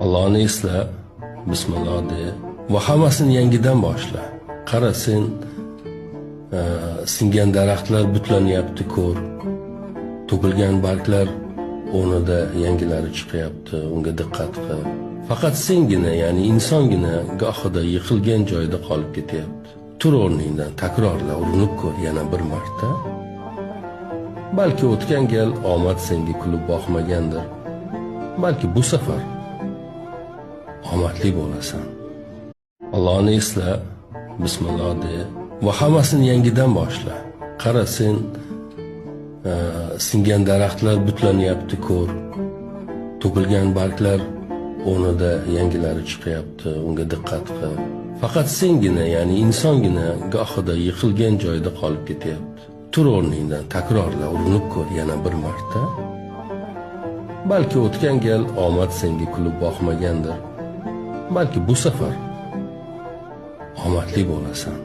Allohni esla, bismillah de va hammasini yangidan boshla. Qara sen, singan daraxtlar butlanyapti, ko'r. To'kilgan barglar o'rnida yangilari chiqyapti, unga diqqat qil. Faqat sengina, ya'ni insongina gohida yiqilgan joyida qolib ketyapti. Tur o'rningdan, takrorla, urinib ko'r yana bir marta. Balki o'tgan gal omad senga kulib boqmagandir. Balki bu safar omadli bo'lasan. Allohni esla, bismillah de va hammasini yangidan boshla. Qara sen, singan daraxtlar butlanyapti, ko'r. To'kilgan barglar o'rnida yangilari chiqyapti, unga diqqat qil. Faqat sengina, ya'ni insongina gohida yiqilgan joyida qolib ketyapti. Tur o'rningdan, takrorla, urinib ko'r yana bir marta. Balki o'tgan gal omad senga kulib boqmagandir. Balki bu safar omadli bo'lasan.